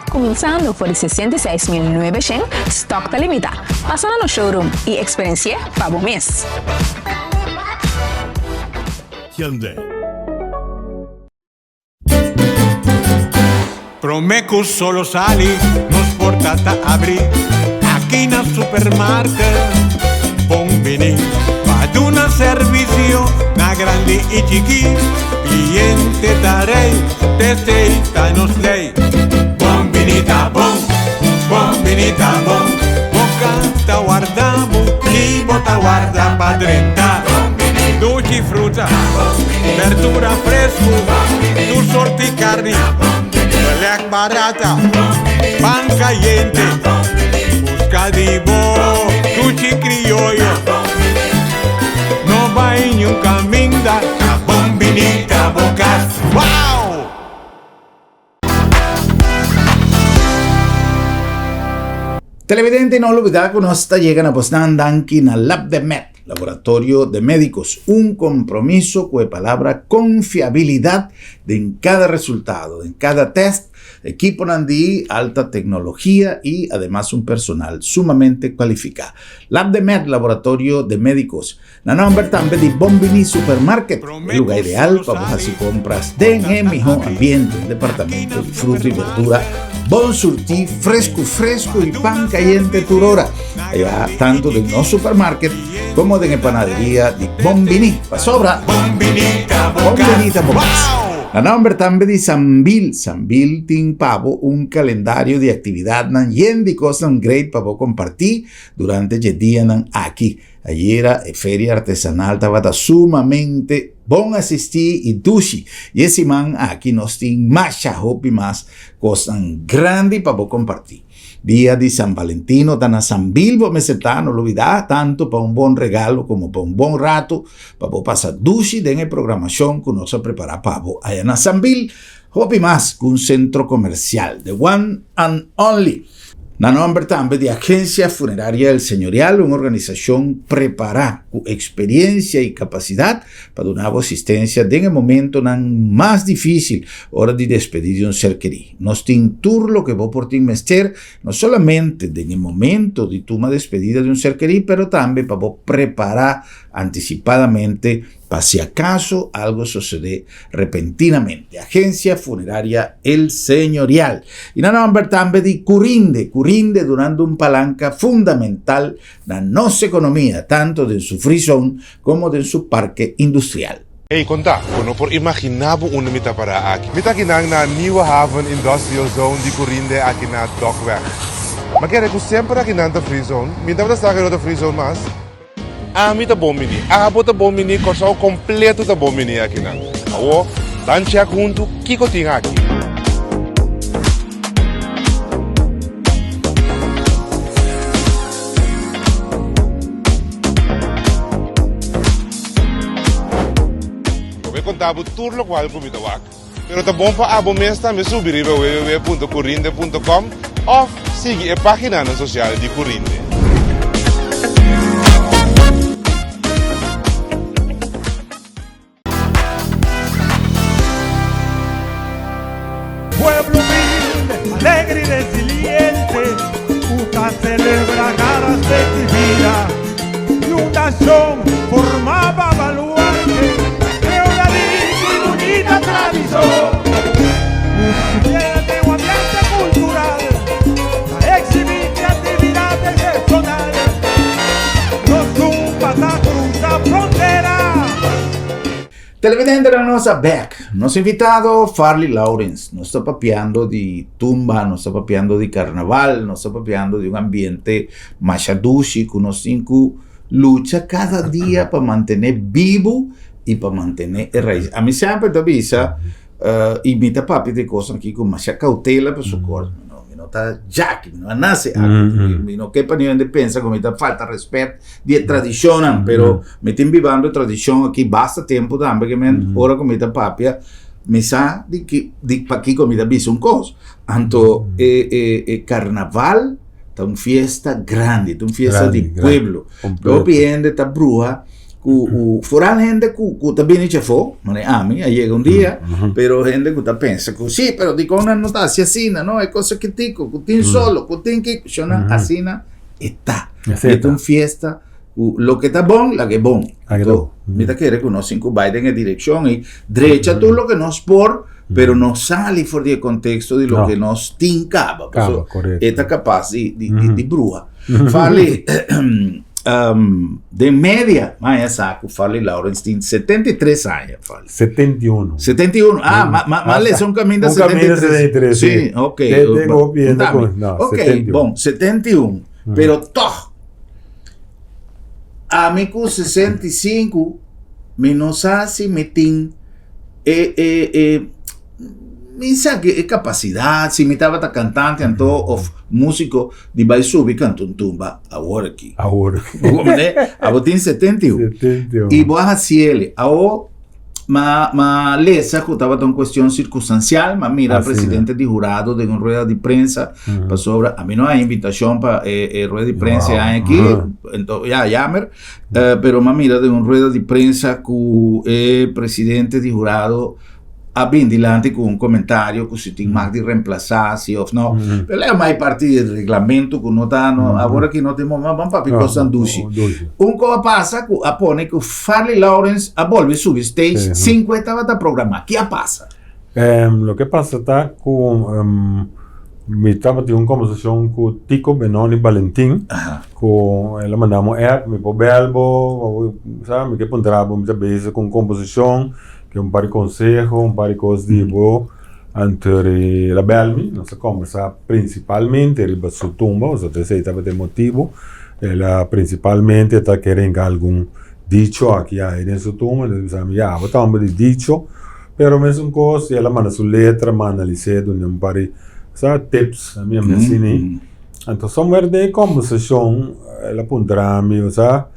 Kuminsando for di 66.900, stòk ta limitá. Pasa na nos showroom i eksperensi'é pa bo mes. Hyundai. Prome cu solo sali, nos porta ta abri aki na supermarket. Bon bini pa duna servicio na grandi y chiki. Cliente ta rey, t'esey ta nos ley. Bon bini ta bon, bon bini ta bon. Bo cas ta warda bo y bo ta warda pa drenta. Dushi fruta, berdura fresco, tur sorti carni, belek barata, pan cayente. Busca di bo dushi crioyo. No bai niun caminda, ta bon bini ta bo cas. Wow! Televidente, no olbida ku nos ta yega na bosnan danki na Lab de Med, Laboratorio de Médicos, un compromiso ku e palabra confiabilidad den cada resultado, den cada test. Ekiponan di alta teknologia i ademas un personal sumamente kualifiká. Lab de Med, Laboratorio de Médicos. Na nòmber tambe di Bon Bini Supermarket, e lugá ideal pa bo hasi kompras den e mihó ambiente, un departamento di fruta i berdura bon surtí, fresku fresku i pan kayente tur ora. Ayá tantu den nos supermarket komo den e panaderia di Bon Bini. Pasobra, Bon Bini ta bo kas. Na nomber tambe di Sambil. Sambil tin pa bo un kalendario di aktividatnan yen di kosnan great pa bo kompartí durante dje dianan aki. Ayera e feria artesanal tabata sumamente. Bon asistí i dushi. I e siman aki nos tin masha hopi mas kosnan grandi pa bo kompartí. Dia di San Valentino ta na Sambil bo mester ta, no lubidá, tantu pa un bon regalo komo pa un bon ratu pa bo pasa dushi den e programashon ku nos a prepará pa bo aya na Sambil. Hopi mas ku un sentro komersial, the one and only. Na nomber tambe di Agencia Funeraria El Señorial, un organisacion prepara cu experiencia y capacidad pa duna bo asistencia den e momentonan mas dificil ora di despedi di un ser keri. Nos tin tur loke bo por tin mester, no solamente den e momento di tuma despedida di un ser keri, pero tambe pa bo prepara anticipadamente Pa si acaso algo sosode repentinamente. Agencia Funeraria El Señorial. Y na nomber tambe di Curinde, Curinde dunando un palanca fundamental na nos economia, tanto den su free zone como den su parke industrial. Ey, konta, bo no por imaginá bo unda mi ta pará aki. Mi ta akinan na Nieuwe Haven Industrial Zone di Curinde aki na Dokweg. M'a kere ku semper akinan ta free zone. Mi tabata sa ku e no ta free zone mas. Ami ta bon bini, abo ta bon bini, Kòrsou kompleto ta bon bini akinan. Awor, ban chèk huntu kiko tin aki. Lo bo konta bo tur lokual ku mi ta wak. Pero ta bon pa abo mes tambe subi riba www.curinde.com òf sigui e páginanan sosial di Curinde. Pueblo humilde, alegre y resiliente, ku ta celebra cada festividad. Y un nacion formaba baluarte, de una rica y bunita tradicion. Tiene un ambiente cultural, pa exhibi creatividad excepcional. Nos tumba ta cruza frontera. Televidentenan nos a bek. Nos invitado Farley Lawrence. Nos ta papiando di tumba, nos ta papiando di carnaval, nos ta papiando di un ambiente masha dushi ku nos tin ku lucha kada dia pa mantené bibu i pa mantené e rais. Ami semper ta bisa i mi ta papia di e kosnan aki ku masha kautela pasobra mi no ta djaki, mi no a nase aki, mi no ke pa niun hende pensa ku mi ta falta respet di e tradishonnan, pero mi tin bibando e tradishon aki basta tempu tambe ke men ora ku mi ta papia mi sa di ki di pakiko mi ta bisa un kos. Anto e e e karnaval ta un fiesta grandi, ta un fiesta di pueblo. Hopi hende ta bruha ku ku foral hende ku ku ta bini chafó, manera ami a yega un dia, pero hende ku ta pensa ku si, pero dikon nan no ta hasi asina, no, e kos chikitico, ku tin solo, ku tin kiko, shonnan asina e ta. E ta un fiesta ku loke ta bon, laga e bon. Anto, mi ta kere ku nos tin ku bai den e direkshon ei, drecha tur loke nos por, pero no sali for di e konteksto di loke nos tin kaba. Pasobra e ta kapas di di bruha. Farley, den media, maya sa ku Farley Lawrence tin 73 aña, Farley. 71. 71, ah, ma, ma, ma lesa un caminda Un caminda 73. 73, Sí, sí. ok. Te- te go viendo Contame. con- no, Ok, 71. bon, 71. Pero toch, ami ku 65, mi no sa si mi tin e, e, e, mi sa ke e kapasidat, si mi tabata kantante anto of músiko di bai subi kanta un tumba awor aki. Awor. Bo comprende? Abo tin 71. 71. I bo a hasiele. Awo ma ma lesa ku tabata un kuestion sirkunstansial, ma mira Asina. presidente di hurado den un rueda di prensa pasobra a mi no hay invitashon pa e e rueda di prensa e Wow. aña aki, ento ya yamer, eh, pero ma mira den un rueda di prensa ku e presidente di hurado a bin dilanti ku un komentario ku si tin mag di remplasá si òf no. Pero lei mai parti di reglamento ku no ta no awor aki no tin momen ban papia kosnan dushi. Un kos a pasa ku a pone ku Farley Lawrence a bolbe subi stage sin ku e tabata programá. Ki a pasa? Loke pasa ta ku mi tabatin un kombersashon ku Tico Benoni Balentin ku el a manda mi un app mi por bel bo sa mi ke puntra bo mi ta bezig ku un komposishon. Ke un par di konseho, un par di kos di bo. Anto el a bèl mi, nos a kòmbersá prinsipalmente riba su tumba, pasobra esei tabata e motibu. El a prinsipalmente ta kere hinka algun dicho aki ai den su tumba, entonces bisa mi ya bo ta homber di dicho, pero mesun cos el a manda su letra, mi a analis'é dun'é un par di sa tips, ami a mensini. Anto somewhere den e conversacion el a puntra mi, osea,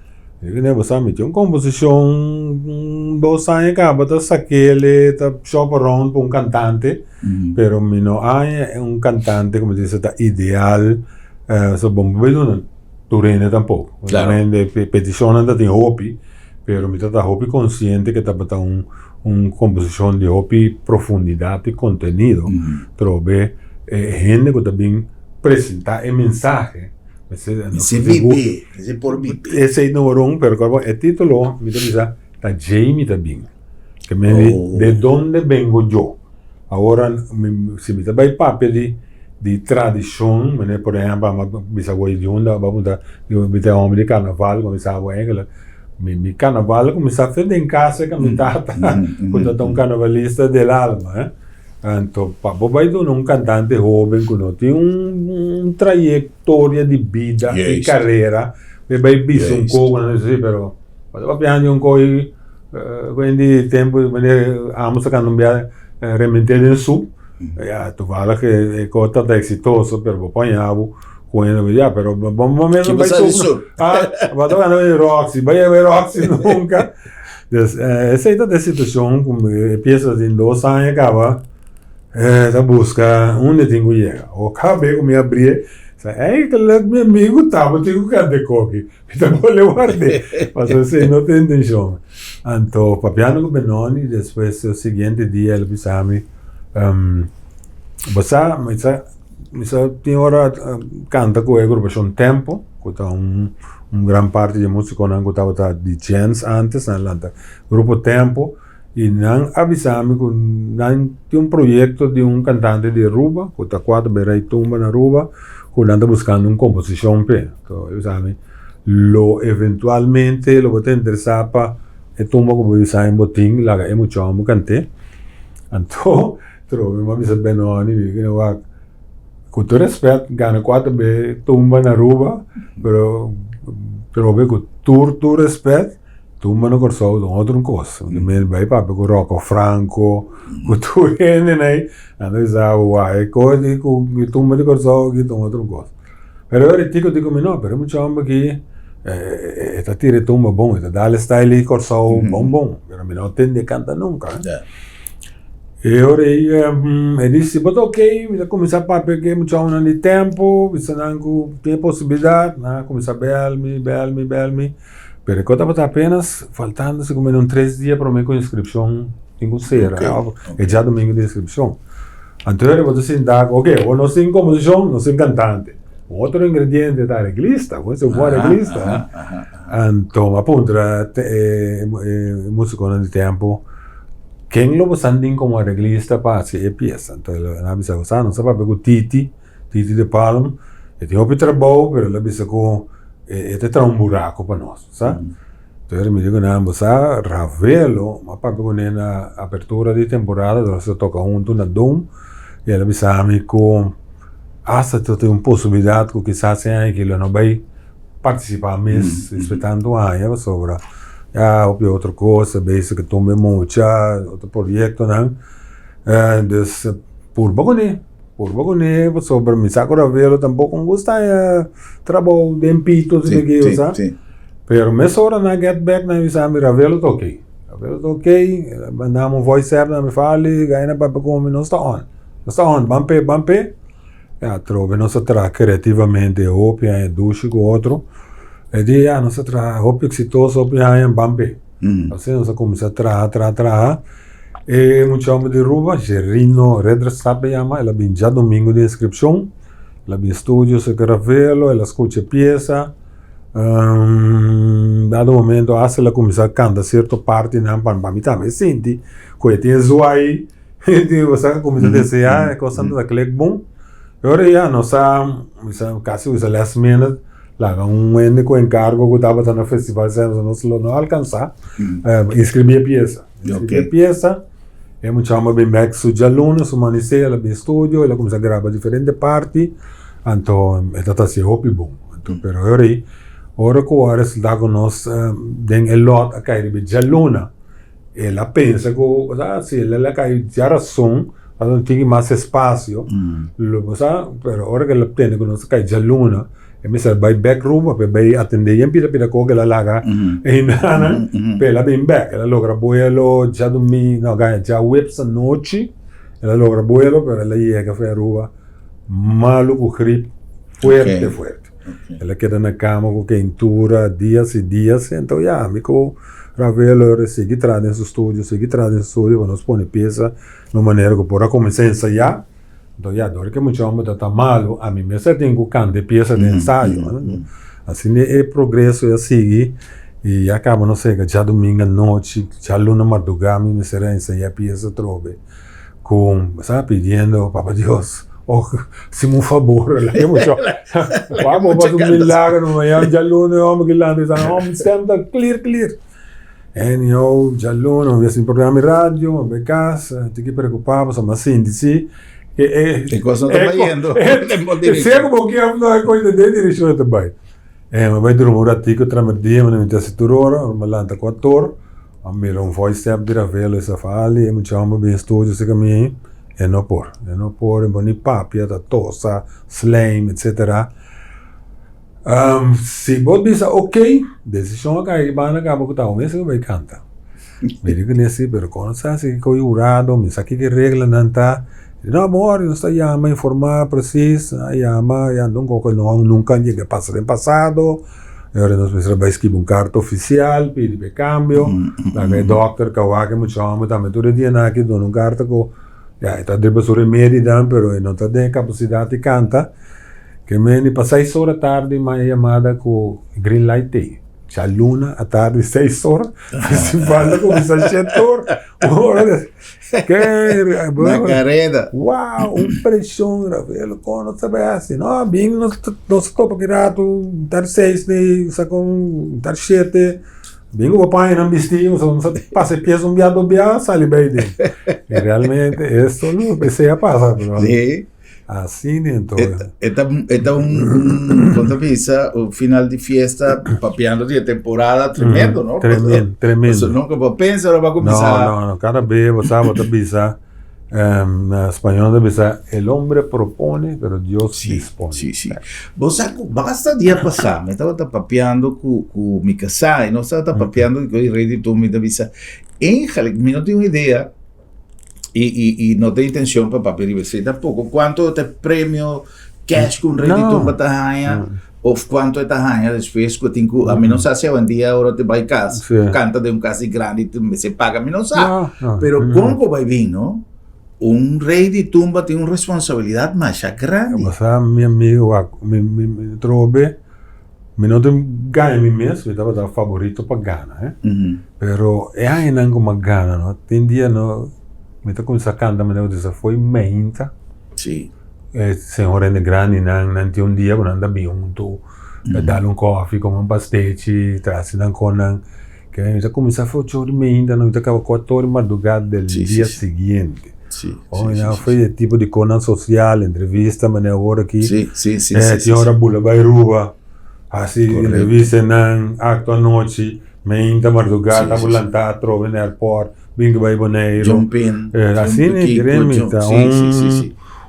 bo sa mi tin un composicion dos aña caba ta sakele ta shop around pa un cantante, pero mi no haña un cantante como dice ta ideal, so bo no por duna tur hende tampoco. Peticionnan ta tin hopi, pero mi ta ta hopi consciente ke tabata un un composicion di hopi profundidad y contenido, trobe e hende cu ta bin presenta e mensahe mester Mester bibi, mester por bibi. Esey no wrong, pero como e titulo mi ta bisa ta djey mi ta bin. Ke men di de donde vengo yo. Awor si mi ta bay papia di di tradicion, manera por ehempel amo a bisa awor di unda abo a puntra mi ta e homber di carnaval, como mi sa abo eigenlijk mi mi carnaval a cuminsa fe den casa cu mi tata cu ta un carnavalista del alma eh. Anto pa bo bai duna un cantante hoben cu no tin un trayectoria di bida y carera pa e bai bisa un coco nan si pero bo ta papiando di un coco cu hende di tempo manera amo sa canta un bia remente den su ya toevallig e coco ta exitoso pero bo paña bo cu hende ya pero bo mes bai su bo ta canta di Roxy bai Roxy nunca. Dus esei ta e situacion cu e pieza tin dos aña caba ta busca unda tin cu yega. O cabe cu mi abrie sa eigenlijk mi amigo tabatin cu canta e koki. Mi ta bole warde pasobra esei no ta intencion. Anto papiando cu Benoni despues e siguiente dia el a bisa mi bo sa mi sa mi sa tin ora canta cu e agrupacion Tempo cu ta un Un gran parti di e musiconan cu tabata di Jens antes, nan lanta Grupo Tempo y nan a bisa mi cu nan tin un proyecto di un cantante di Aruba cu ta cua ta bay ray tumba na Aruba cu nan ta buscando un composicion p'e. Enton e bisa mi lo eventualmente lo bo ta interesa pa e tumba cu bo bisa mi bo tin laga e muchacho cant'e. Anto trobe mi a bisa Benoni mi di wak. Ku tur respet gana kuater be tumba na Aruba pero trobe ku tur tur respet tumba na Kòrsou ta un otro kos. Mi bai papia ku Rocco Franco ku tur hende nan ta bisa wou e kos di ku tumba di Kòrsou aki ta un otro kos. Pero e ritico di ku mi no pero e mucha homber aki e ta tira e tumba bon e ta dal e style di Kòrsou bon bon pero mi no tende kanta nunka. E ora ei e di si bo ta ok mi ta kuminsá papia ku e muchachonan di tempu bisa nan ku tin e posibilidat nan a kuminsá bèl mi bèl mi bèl mi pero e kos tabata apenas faltando si ku un tres dia promé ku inskripshon tin ku sera e djadumingu di inskripshon anto ora bo ta sinta ku ok awor nos tin komposishon nos tin kantante un otro ingrediente ta areglista bo mester un bon areglista anto mi a puntra e musikonan di tempu. Ken lo bo san tin komo areglista pa hasi e piesa? Anto el a bisa ku sa, nos a papia ku Titi, Titi de Palm, e tin hopi trabou pero el a bisa ku e ta traha un buraku pa nos, sa. Entonces mi di ku nan, bo sa Ravelo, mi a papia kuné na apertura di temporada, nos a toka huntu na Dome, i el a bisa mi ku asta ta tin un posibilidat ku kisas e aña aki lo no bai partisipá mes despues tantu aña pasobra ya hopi otro kos a bes ke tumba e mucha otro proyektonan dus purba kuné purba kuné pasobra mi sa ku Ravelo tampoko no gusta haña trabou den pito si ke ke sa pero mesora nan get back nan bisa mi Ravelo ta oke Ravelo ta oke manda mi un voice app nan mi fali gana papia ku mi nos ta on nos ta on ban p'e ban p'e. Ya atrobe nos a traha creativamente hopi aña dushi cu otro. E di ya nos a traha hopi exitoso hopi aña ban pe. Asina nos a cuminsa traha traha traha. E mucha homber di Aruba, Gerino Ridderstap e yama, el a bin djadomingo di inscripcion. El a bin studio cerca Ravelo, el a scucha e pieza. Dado momento hasta el a cuminsa canta cierto partinan pa mi tambe sinti cu e tin e zwaai. Di bo sa kuminsá deseá e kosnan ta klik bon. E ora ya nos a bisa kasi bisa last minute laga un hende ku enkargo ku tabata na festival sèms nos lo no alkansá inskribí e piesa. Inskribí e piesa e muchacho a bin bèk su djaluna su manisé el a bin studio el a kuminsá graba diferente parti anto e ta ta hasi hopi bon. Anto pero e ora ei. Ora ku a resultá ku nos den e lòt a kai riba djaluna, el a pensa ku bo si el a kai djarason pa no tin mas espasio, lo bo sa, pero ora ku el a tende ku nos a kai djaluna, e mester a bai bèk Aruba pa e bai atendé yen pida pida kos ku el a laga einan, pero el a bin bèk, el a logra buelo djadumingu, no djaweps anochi el a logra buelo pero el a yega for Aruba malu ku grip fuerte fuerte. El a keda na kama ku keintura dias i dias. Enton ya, mi ku Ravelo a sigui traha den su studio, sigui traha den su studio pa nos pone piesa na un manera ku por a kuminsá ensayá. Enton ya, dor ku e mucha homber ta ta malu, ami mester tin ku kanta e piesa den ensayo. Asina e progreso a sigui i ya kaba nos yega djadumingu anochi, djaluna mardugá mi mester a ensayá e piesa atrobe. Ku sa pidiendo papa Dios oh hacimi un fabor laga mucho wak bo pasa un milagro mañana djaluna e homber ki lanta bisa no mi stem ta clear clear anyhow djaluna mi a programa di radio mi a bai cas mi tin ki preocupa pasobra mi a sinti si ke e E cos no ta bayendo sea ku bo kier of no e cos ta den direccion e ta bai mi a bai drumi un ratico tramerdia mi ta hasi tur ora mi a lanta cuator. A mira un voice app di Ravelo e sa fali e mucha homber bin studio si kami e no por e no por e por ni papia ta tosa slijm etc. Si bo bisa ok decision a kai banda kaba ku ta bo mes ku bai kanta mi di kuné si pero kon sa si ku hurado mi sa kiko e reglanan ta no amor nos ta yama informa precies a yama ya nunka nunka yega pasa den pasado. E ora nos mester a bai skibi un karta ofisial pidi pa e kambio. Laga e dòkter ka wak e mucha hòmber tambe tur e dianan aki duna un karta ku ya e ta driba su remedi dan pero e no ta den e kapasidat di kanta. Ke meni pa seis ora tardi m'a e yamada ku green light tei. Djaluna atardi seis ora festival ta kuminsá shete ora. Ke Na kareda. Wow, un preshon Rafael kon nos ta bai hasi? No, bin nos nos topa ki ratu tar seis ni sa kon tar shete. Bin ku bo pañanan bisti, pasobra nos a pasa e pies un bia dos bia sali bai den. I realmente esto lo esei a pasa. Sí. Asina enton. E ta e ta un un kon ta bisa un final di fiesta papiando di e temporada tremendo no. Tremendo tremendo. Pasobra nunka bo pensa ora bo a kuminsá. No no no kada bes bo sa bo ta bisa na spañol ta bisa el hombre propone pero Dios dispone. Si si bo sa ku basta dia pasá mi tabata papiando ku ku mi kasá i nos tabata papiando di ku e rei di tumba mi ta bisa eigenlijk mi no tin un idea. I, i, i no ta intencion pa papia riba esei tampoco. Cuanto ta e premio cash cu un rey di tumba ta haña? Of cuanto e ta haña despues cu tin cu, ami no sa si awendia ora te bai cas, canta den un cas di grandi te mester paga, mi no sa. Pero con cu bai bin, no? Un rey di tumba tin un responsabilidad masha grandi. Bo sa mi amigo wak, mi, mi, mi trobe. Mi no tin gana mi mes, mi tabata favorito pa gana eh. Pero e añanan ku mi a gana no, tin dia no, mi ta kuminsá kanta manera ku ta fo'i meinta. Sí. E señor hende grandinan, nan tin un dia ku nan ta bin huntu, ta dal un kòfi, kome un pastechi, ta hasi nan konan. Ke mi ta kuminsá fo'i ocho ora di meinta, mi ta kaba kuater ora di mardugá del dia siguiente. Sí, sí, sí, sí. Fo'i e tipo di konan sosial, entrevista manera awor aki. Sí, sí, sí, sí, Tin ora bula bai Aruba, hasi entrevistanan, acto anochi, meinta mardugá, ta por lanta atrobe na airport, bin bai Boneiru. Jump in, Asina e gremi ta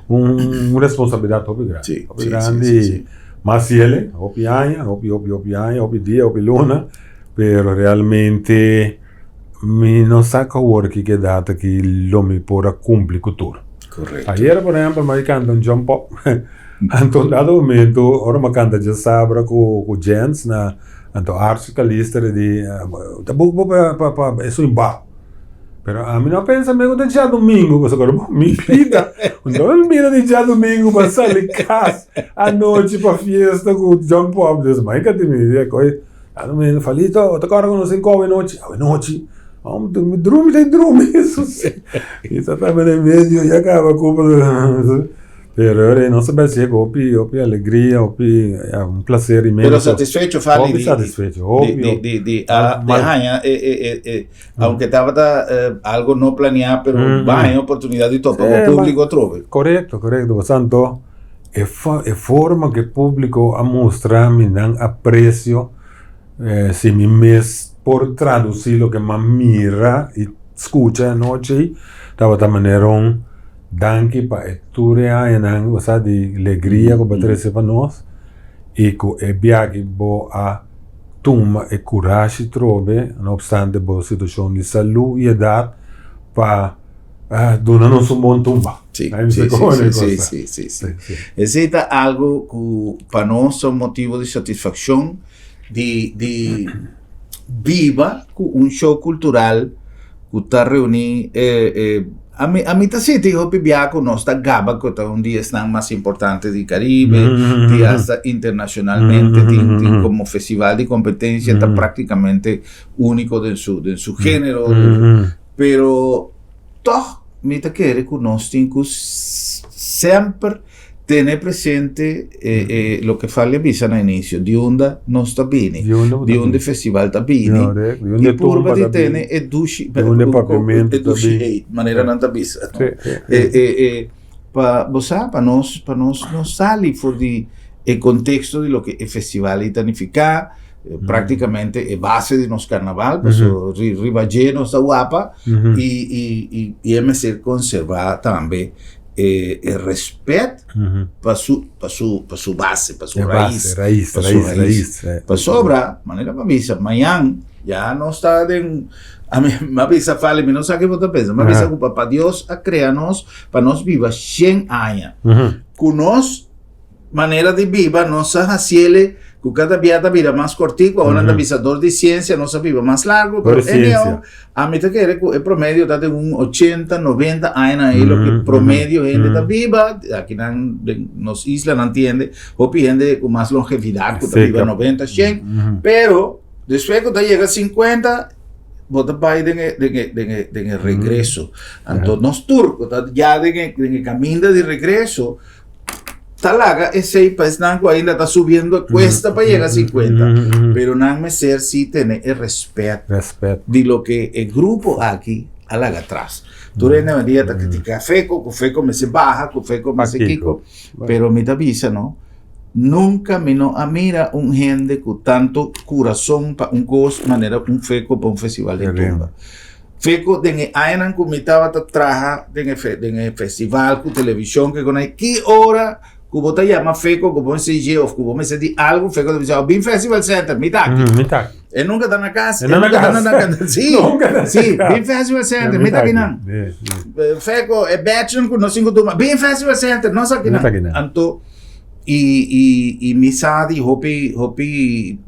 un responsabilidad hopi grandi. Hopi grandi, mas si el, hopi aña, hopi, hopi, hopi aña, hopi dia, hopi luna, pero realmente. Mi no sa ku awor ki ke data ki lo mi por a kumpli ku tur. Korekto. Ayer por ehempel mi a kanta un jump up. Anto un dado momento ora mi a kanta djasabra ku ku Jens na anto Archie Calister e di ta buk bo pa pa pa esun i ba. Pero ami no a pensa mi ku ta djadumingu pasobra ku mi bida no a bira di djadumingu pa sali kas anochi pa fiesta ku jump up. Dus mi a kanta mi di koe. Ando mi Falito, ta kòrda ku nos tin kòwe nochi? Awe nochi? Hòmber, mi drumi ta drumi. Mi ta taba den medio, ya kaba ku Pero ora nos a bai si'e ku hopi, hopi alegria, hopi, ya, un plaser inmenso. Pero satisfecho, Fali, Hopi satisfecho, hopi, di, di, di, a, di haña e, e, e, e, aunke tabata algo no planeá, pero bo a haña oportunidad di topa ku públiko atrobe. Korekto, korekto. Pasobra anto e e forma ku e públiko a mustra mi nan apresio. Si mi mes por traduci loke m'a mira y scucha e anochi ei, tabata manera un danki pa e tur e añanan osea di legria cu bo a trece pa nos y cu e biaha bo a tuma e curashi trobe, no obstante bo situacion di salud y edad, pa duna nos un bon tumba. Sí, sí, sí, sí, sí, sí. Esei ta algo ku pa nos ta un motivo di satisfakshon di di biba ku un show kultural ku ta reuní e e ami ami ta sinti hopi bia ku nos ta gaba ku ta un di esnan mas importante di Karibe, di asta internashonalmente tin tin komo festival di kompetensia ta praktikamente úniko den su den su género. Pero tòg mi ta kere ku nos tin ku semper tene presente e loke Farley a bisa na inisio, di unda nos ta bini, di unda e festival ta bini, i purba di tene e dushi, e dushi hate, manera nan ta bisa. Pa bo sa, pa nos, pa nos no sali for di e konteksto di loke e festival ei ta nifiká, Práktikamente e base di nos karnaval, paso riba dje nos ta wapa i i i i e mester konservá tambe e e rèspèt pa su pa su pa su base, pa su E rais, base, rais, pa su rais, rais. rais, eh. Pasobra, manera mi a bisa, mañan ya nos ta den, ami mi a bisa Fali, mi no sa ke bo ta pensa, mi a bisa ku Papa Dios a krea nos pa nos biba shen aña, ku nos Manera di biba nos a haciele cu cada bia ta bira mas cortico, awor nan ta bisa dor di ciencia nos a biba mas largo, pero anyhow, ami ta kere cu e promedio ta den un ochenta, noventa añanan ahí loke promedio hende ta biba, aki nan den nos isla nan tin hende, hopi hende cu mas longevidad cu ta biba noventa, shen, pero despues cu ta yega cincuenta, bo ta bai den e den e den e den e regreso, anto nos tur cu ta ya den e den e caminda di regreso, Ta laga esei pa esnan ku ainda ta subiendo kuesta pa yega 50, pero nan mester si tene e respet Respet. di loke e grupo aki a laga atras. Tur hende hoy-en-dia ta kritika Feco, ku Feco mester baha, ku Feco mester Pakiko? kiko, pero mi ta bisa no, nunka mi no a mira un hende ku tanto kurason pa un kos manera un Feco pa un festival di tumba. Feco den e añanan cu mi tabata traha den e den e festival cu television ke con ai ki ora cu bo ta yama Feco cu bo mester dje of cu bo mester di algo Feco ta bisa bin festival center mi ta aki. Mi ta aki. E nunca ta na cas. E no na nunca ta cas. na cas. Si, Nunca ta na si, cas. bin festival center mi ta aki nan. Feco e batchnan cu nos tin cu tuma bin festival center nos aki Mi ta nan. aki nan. Anto i i i mi sa di hopi hopi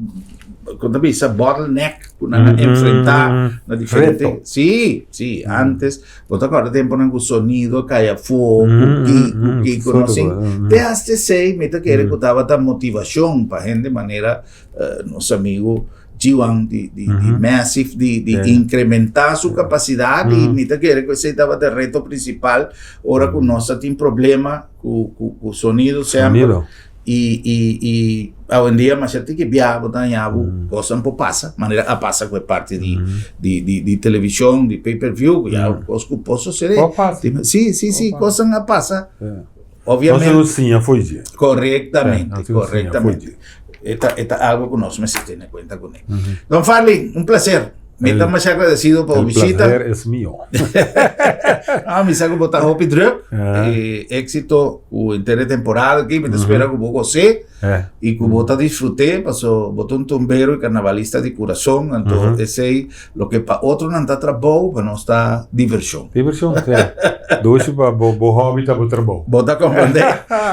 Kon ta bisa bottleneck ku nan a enfrentá na diferente. Reto. Sí, sí, antes bo ta kòrda temponan ku sonido a kai afó, ku ki, ku ki, ku no sin. Te hasta esei mi ta kere ku tabata motivashon pa hende manera nos amigu Jiwan di di di Massive di di inkrementá su kapasidat i mi ta kere ku esei tabata e reto prinsipal ora ku nos a tin problema ku ku ku sonido semper. Sonido. I i i awendia masha tiki bia bo ta haña bo kosnan por pasa, manera a pasa ku e parti di di di di televishon, di pay per view, ku ya kos ku por sosede. Por pasa. Si, si, si, kosnan a pasa. Obviamente. Nos tin un siña fo'i dje. Korektamente, korektamente. E ta e ta algo ku nos mester tene kuenta kuné. Don Farley, un plaser. Mi ta masha agradecido pa bo bishita. El placer es mío. Ah, mi sa ku bo ta hopi druk. Eh, éxito ku henter e temporada aki. Mi ta spera ku bo gos'é i ku bo ta disfrut'é paso bo ta un tumbero i karnavalista di kurason. Anto esei loke pa otronan ta trabou, pa nos ta divershon. Divershon, sí. Dushi pa bo bo hobby ta bo trabou. Bo ta komprendé.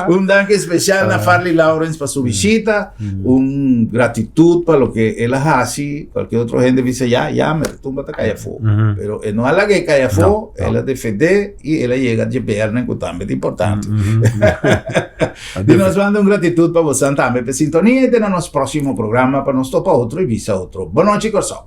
Un danki spesial na Farley Lawrence pa su bishita. Un gratitud pa loke el a hasi. Cualkier otro hende bisa ya, ya, me tumba ta cay afó. Pero e no a laga e cay afó, el a defendé y el a yega dje bernan cu tambe ta importante. Di nos banda un gratitud pa bosan tambe p'e sintonia y te na nos proximo programa pa nos topa otro y bisa otro. Bonochi Corsou.